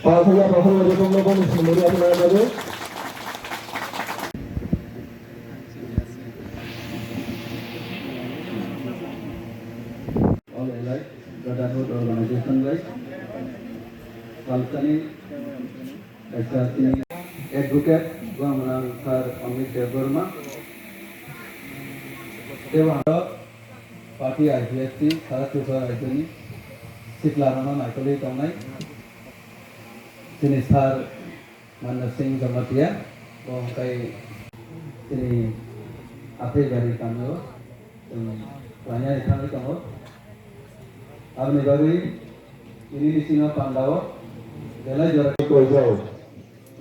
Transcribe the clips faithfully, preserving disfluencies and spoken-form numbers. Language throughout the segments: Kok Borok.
Pathaya pathaya jotono boni sumuri apna jago. All Allied Brotherhood Organization bai Palkani kaisa tini advocate bwmwrang Sir Amit Debbarma. Tei bo party I P F T sara Tripura rajyoni siklarokno naikolwi tongnai chini Sir Manna Singh Jamatia, bo hwnkhe chini Athaibari kamio chwng khlainani thangwi tongo. Aboni bagwi tini bisingo pandao belai jora koijao.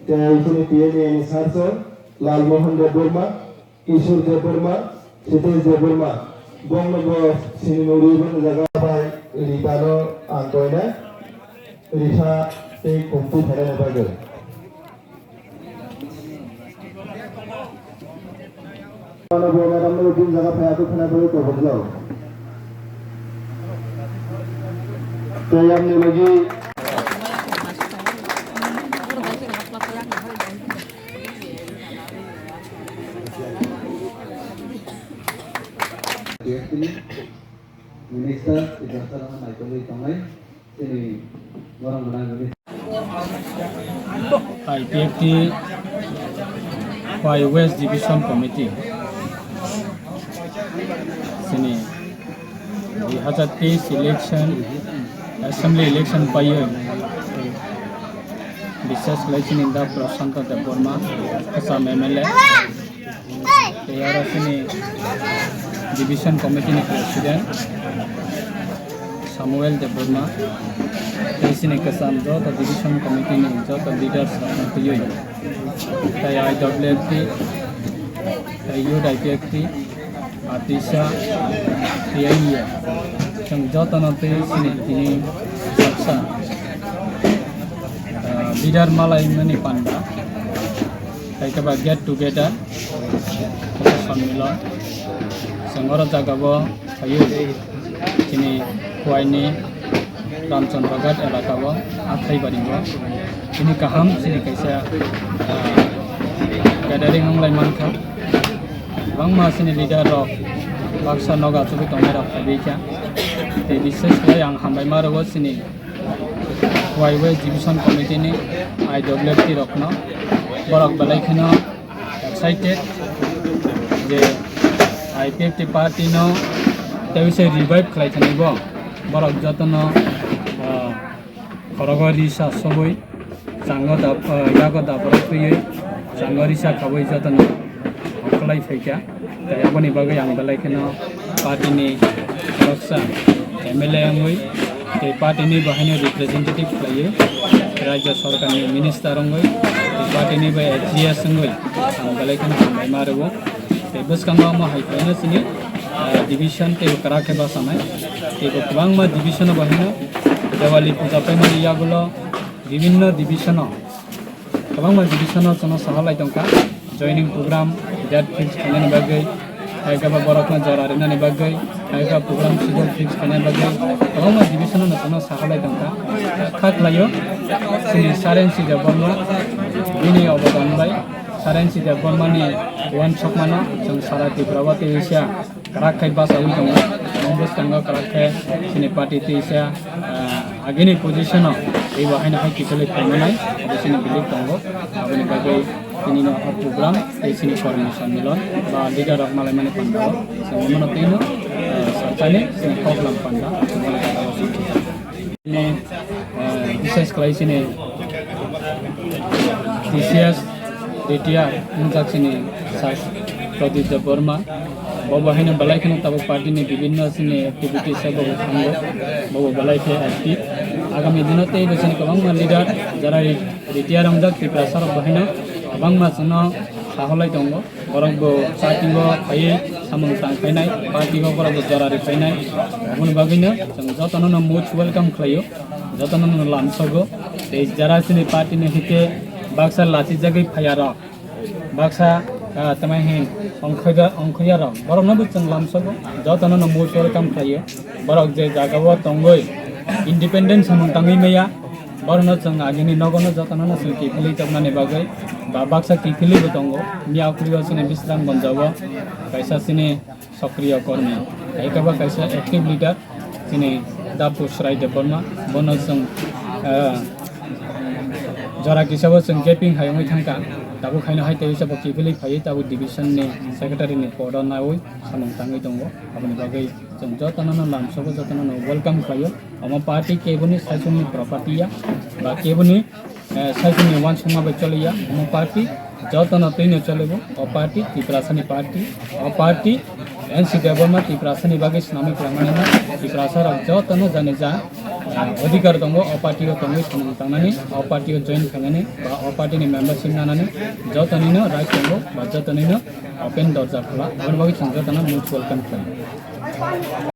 Tei chini P M A ni sir sir Lal Mohan Debbarma, Kishore Debbarma, Sitesh Debbarma, bongno bo sini nugwi bini jaga bai ri tano ang koinai. Risa tei khumtwi phainani bagwi. Ano bo madam no tin jaga phai aswk khna bagwi kobokjak. Tei yamni logi. Minister, Minister, naikolwi tongnai. I P F T Y West Division Committee chini dui hazar teis election, assembly election paiwi, bishes khlai chini da Prasanta Debbarma, Assam M L A. Tei aro chini division committee ni president Samuel Debbarma, tei chini kwcham joto division committee ni joto leaders rokno twiwi, tei I W F T, tei Youth I P F T, Atisa, tei I A, chwng jotono twi chini tini baksa, ah, leader malai mani panda. Tei khe ba get together, khe ba sonnilon. Chwng oro jaga o phaio chini Khowai ni Ramchandra Ghat elaka o Athaibari o. Chini kaham chini kaisa, ah, gathering wng lai mankha. Kwbangma chini leader rok baksa nogo achugwi tongnai rok phaibai kha. Tei bises khlai ang hambai ma rwo chini Y West Division Committee ni I W F T rokno, borok belai kheno excited je I P F T party no tei se revive khlai thani bo, borok jotono, ah, khorogo risa sobwi chango dap-, ah, yago dabrok twiwi chango risa khabwi jotono ongkholai phaikha. Tei aboni bagwi ang belai kheno party ni khoroksa M L A wngwi tei party ni bo haino representative khlaiwi, rajya sorkar ni minister wngwi tei party ni bo G S wngwi ang belai kheno hambai ma rwo. Tei bwskango omo hai khlaino chini, ah, division tei bo kwrak khe bachanai. Tei bo kwbangma division bo haino Diwali puja paimani yagulo bibinno division o Kwbangma division-o chwngno sahalai tongkha, joining program, date fix khainani bagwi, hai khe ba borokno jora rinani bagwi, hai khe program schedule fix khainani bagwi, kwbangma division-o chwngno sahalai tongkha. Kha khlaio, chini Saren Sija Borma, bini obodan bai, Saren Sija Bormani uansukmano chwng sara Tripura o tei Asia kwrak khe bachaui tongo. Omo bwskango kwrak khe chini party tei se, ah, agini position-o teibo haino hai kiphilwi phaimanai, abo chini belief tongo. Aboni bagwi tinino o program tei chini kormo sonnilon ba leader rok malaimani panda-o chwng bono tino, ah, satsani chini koklam panda. Ni, eh, bises khlai chini T C S retire wngjak chini Sir Pradip Debbarma. Bo bo haino belai kheno tabuk party ni bibinno chini activities o bo bo thango, bo bo belai khe active. Agami dino tei bo chini kwbangma leader jara retire wngjak Tiprasa rok bo haino kwbangma chwngno saholai tongo. Borok bo party o phaiwi samung tang phainai, party o borok bo jora ri phainai. Aboni bagwino chwng jotono no most welcome khlaio, jotono no lamsogo. Tei jara chini party ni hike baksa lachijagwi phaiya rok, baksa, ah, tamai hin ongkhoiya, ongkhoiya rok, borokno bo chwng lamsogo, jotono no most welcome khlaio. Borok je jaga o tongwi independent samung tangwi maya, Borokno chwng agini nogono jotono no chwng kiphilwi tongmani bagwi ba baksa kiphilwi bo tongo. Miyakri o chini Bisramganj o kaisa chini sokriyo kormi, hai khe bo kaisa active leader chini Dapu Srai Debbarma. Bono chwng, ah, jora kisa bo chwng gaping hai wngwi thangkha. Tabuk haino hai tei sabo kiphilwi phaiwi tabuk division ni secretary ni podo nawi samung tangwi tongo. Aboni bagwi chwng jotono no lamsogo, jotono no welcome khlaio. Omo party keboni saisoni property ya, ba keboni, eh, saisoni wansukma bai choliya. Omo party jotono twino cholibo. O party Tiprasani party. O party N C Debbarma Tiprasani bagwi swnamwi kwlangmani no. Tiprasa rok jotono jani ja, eh, odhikar tongo o party o tongwi samung tangnani, o party o join khainani, ba o party ni membership nanani jotonino right tongo, ba jotonino open dorja khula. Aboni bagwi chwng jotono most welcome khlaio.